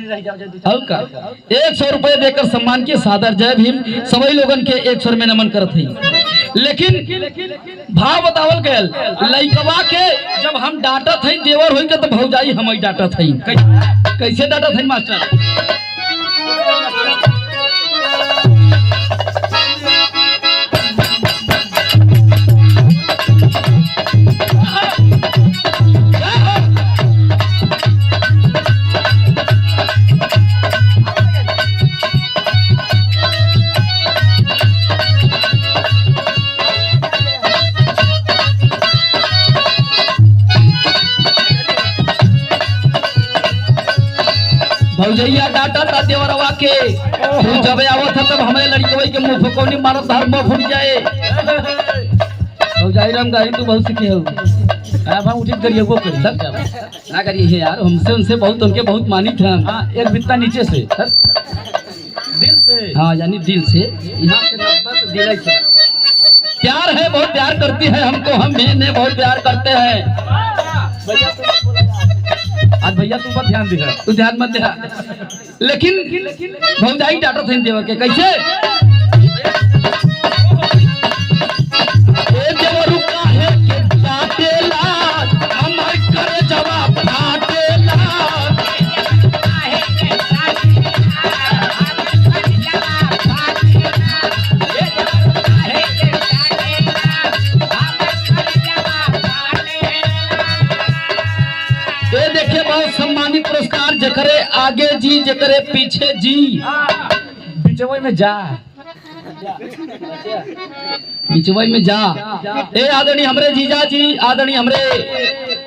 और का 100 रुपए देकर सम्मान के सादर जय भीम। सभी लोगन के 100 में नमन करत हई। लेकिन भाव बतावल गयल लइकवा के जब हम डांटत हई देवर होई के तो भौजाई हम ही डांटत हई। कैसे डांटत हई मास्टर? भौजैया डांटत था देवरवा के, तू जब आवत था तब हमारे लड़कवा के मुंह फकौनी मारत हर मुंह फूट जाए। भौजाई राम गाड़ी तू बहुत सीखे हो। अब हम उठित करिए वो करी ना करिए हे यार, हमसे उनसे बहुत उनके बहुत मानी था। हाँ एक बित्ता नीचे से दिल से। हाँ यानी दिल से, यहाँ से नफरत दिल से प्यार है, बहुत प्यार करती है हमको, हम भी इन्हें बहुत प्यार करते हैं। भैया तू आज भैया तू पर ध्यान दिखा, तू ध्यान मत दे। लेकिन भौजाई डांटत है देवर के कैसे? ए देवरु काहे के डांटेला, हमर करे जवाब फाटेला। ये देखिए बहुत सम्मानित पुरस्कार, जकरे आगे जी जकरे पीछे जी, बिचवई में जा, बिचवई में जा। ए आदरणीय हमरे जीजा जी, आदरणीय हमरे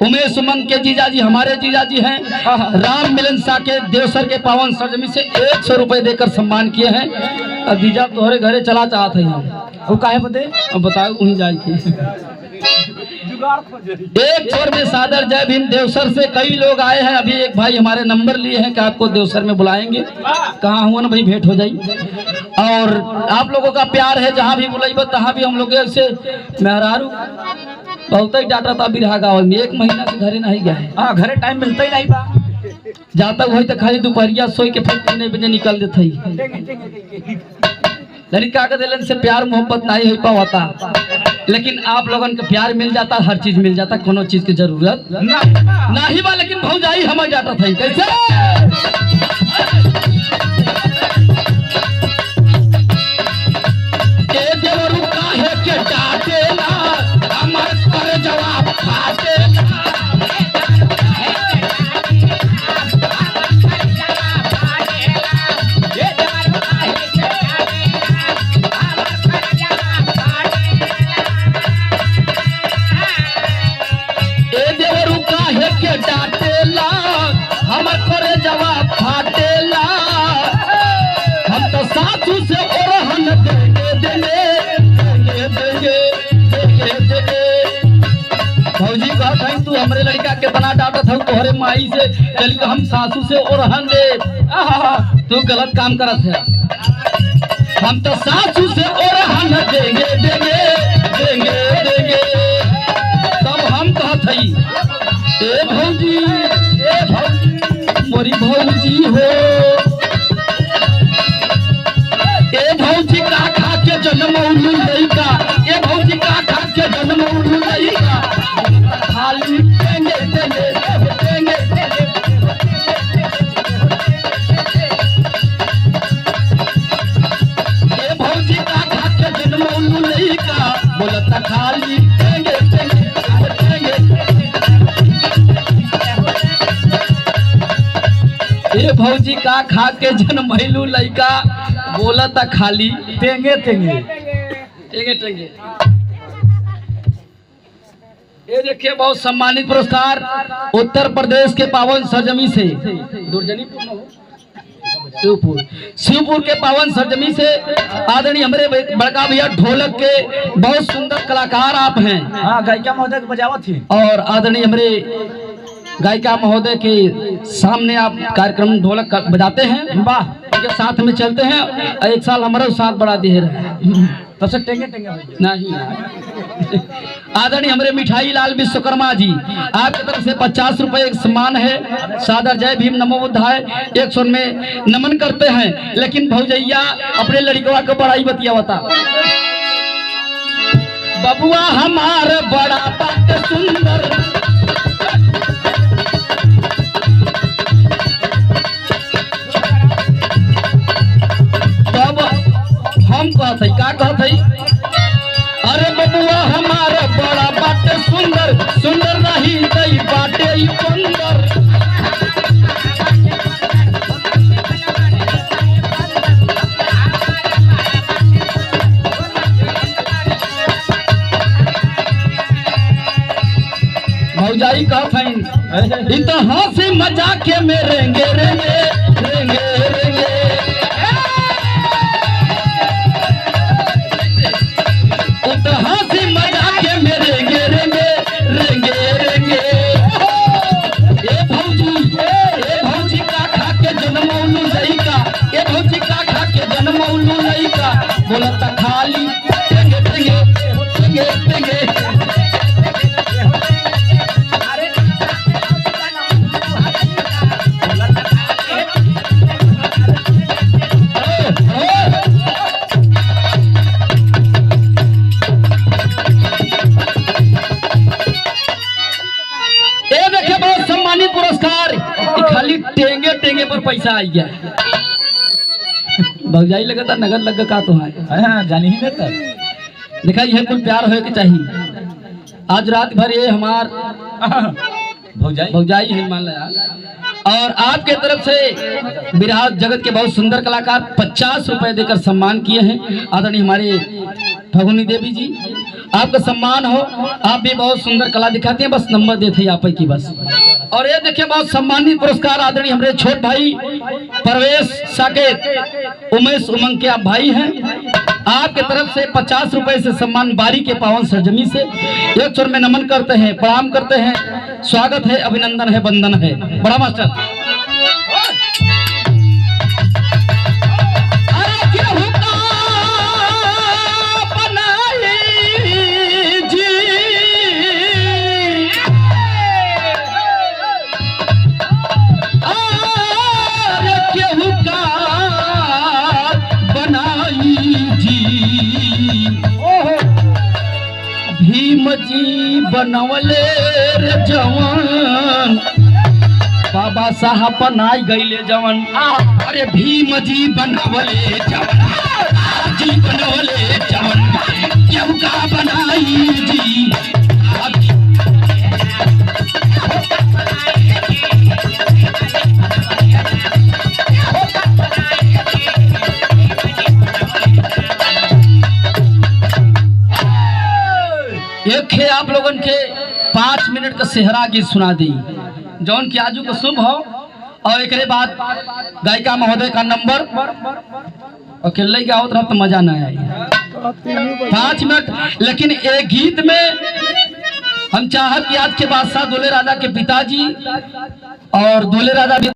उमेश सुमन के जीजा जी हमारे जीजा जी हैं, राम मिलन शाह के देवसर के पावन सरजमी से 100 रुपए देकर सम्मान किए हैं। अब जीजा तोहरे घरे चला चाहत है हम, वो काहे बदे? अब बताओ वहीं जाए के। एक छोर में सादर जय भीम। देवसर से कई लोग आए हैं, अभी एक भाई हमारे नंबर लिए हैं कि आपको देवसर में बुलाएंगे। कहाँ हुआ ना भाई, भेंट हो जाई। और आप लोगों का प्यार है, जहाँ भी बुलाइब तहाँ भी हम लोग ऐसे मेहरारू बहुत ही डांटा था बिरहा गाँव में, 1 महीना से घरे नहीं गया है। हाँ घरे टाइम मिलता ही नहीं बा, जाता वही तो खाली दोपहरिया सोई के फिर 3 बजे निकल देते ही। लड़का के दिलन से प्यार मोहब्बत नहीं हो पाता, लेकिन आप लोगन के प्यार मिल जाता, हर चीज मिल जाता, कोनो चीज की जरूरत नहीं बा। लेकिन भौजाई हमार जाता था कैसे? ए देवरु काहे के डांटेला, हमर कर जवाब फाटेला। ए देवरु काहे के डांटेला, हमर करे जवाब फाटेला। हम तो सासू से ओरहन देंगे देंगे देंगे देंगे देंगे देंगे। भौजी कहत हई तू हमरे लड़का कितना डांटत हऊ तोहरे माई से, चल के हम सासू से ओरहन दे। तू गलत काम करत है। हम तो सासू से ओरहन देंगे देंगे देंगे देंगे। तब हम कहत हई ए भौजी, ए भौजी मोरी भौजी हो, ए भौजी का खा के जन्मौलू लइका, ए भौजी का खा के जन्मौलू लइका, खाली देंगे देंगे देंगे। ए भौजी का खा के जन्मौलू लइका, बोलता खाली देंगे देंगे देंगे। ए भौजी का खा के जन्मैलू लइका, बोलता खाली टेंगे टेंगे टेंगे टेंगे। ये देखिए बहुत सम्मानित पुरस्कार उत्तर प्रदेश के पावन सरजमी से, दुर्जनीपुर न हो, शिवपुर, शिवपुर के पावन सरजमी से आदरणीय हमारे बड़का भैया ढोलक के बहुत सुंदर कलाकार आप हैं। हाँ गायिका महोदय के बजावत थी। और आदरणीय हमारे गायिका महोदय के सामने आप कार्यक्रम ढोलक बजाते हैं, वाह, उनके साथ में चलते हैं। एक साल हमारा साथ बढ़ा दिए रहे। तब से टेंगे टेंगे हो गया। नहीं यार। आदरणीय हमारे मिठाई लाल विश्वकर्मा जी, आपकी तरफ से 50 रुपए एक सम्मान है। सादर जय भीम नमो बुद्धाय 100 में नमन करते हैं। लेकिन भौजैया अपने लड़कवा को बड़ाई बतिया बता, बबुआ हमार बड़ा बात सुंदर, तब हम कहत हई, का कहत हई? अरे बबुआ हमार बड़ा बात सुंदर, सुंदर नहीं तई बाटे ई बंदर। भौजाई कहत हईन, इ तो हंसी मजाक के में रेंगे रेंगे रेंगे रेंगे। उ तो हंसी मजाक के में रेंगे रेंगे रेंगे रेंगे। ए भौजी, ए भौजी का खा के जन्मौलू लइका, ए भौजी का खा के जन्मौलू लइका, बोलता खाली टेंगे टेंगे टेंगे टेंगे। ए देखे बहुत सम्मानित पुरस्कार, ई खाली टेंगे टेंगे पर पैसा आई गया। भौजाई लगता नगद लग का तो है। हाँ, जानी ही नहीं तब। देखा यह कुल प्यार होए के चाहिए। आज रात भर ये हमार भौजाई भौजाई है मान लिया। और आपके तरफ से बिरहा जगत के बहुत सुंदर कलाकार 50 रुपए देकर सम्मान किए हैं आदरणीय हमारे फगुनी देवी जी, आपका सम्मान हो। आप भी बहुत सुंदर कला दिखाते हैं, बस नंबर देते हैं आप ही की बस। और ये देखिए बहुत सम्मानित पुरस्कार आदरणीय हमारे छोट भाई परवेश साकेत उमेश उमंग के आप भाई हैं, आपके तरफ से 50 रुपए से सम्मान बारी के पावन सरजमी से एक चोर में नमन करते हैं, प्रणाम करते हैं। स्वागत है, अभिनंदन है, वंदन है। बड़ा मास्टर। अरे केहू का बनाई जी, अरे केहू का बनाई जी, भीम जी बनवले रे जवान, बाबा साहब बनाई गईले जवन। अरे भीम जी बनवले जवन, जी बनवले जवन, केहू का बनाई जी। एक है आप लोगन के 5 मिनट का सेहरा गीत सुना दी, जौन की आजू को शुभ हो। और एकरे बाद गायिका महोदय का नंबर, अकेले गावत रह तो मजा ना आई। 5 मिनट, लेकिन एक गीत में हम चाहत कि आज के बादशाह दूल्हे राजा के पिताजी और दूल्हे राजा भी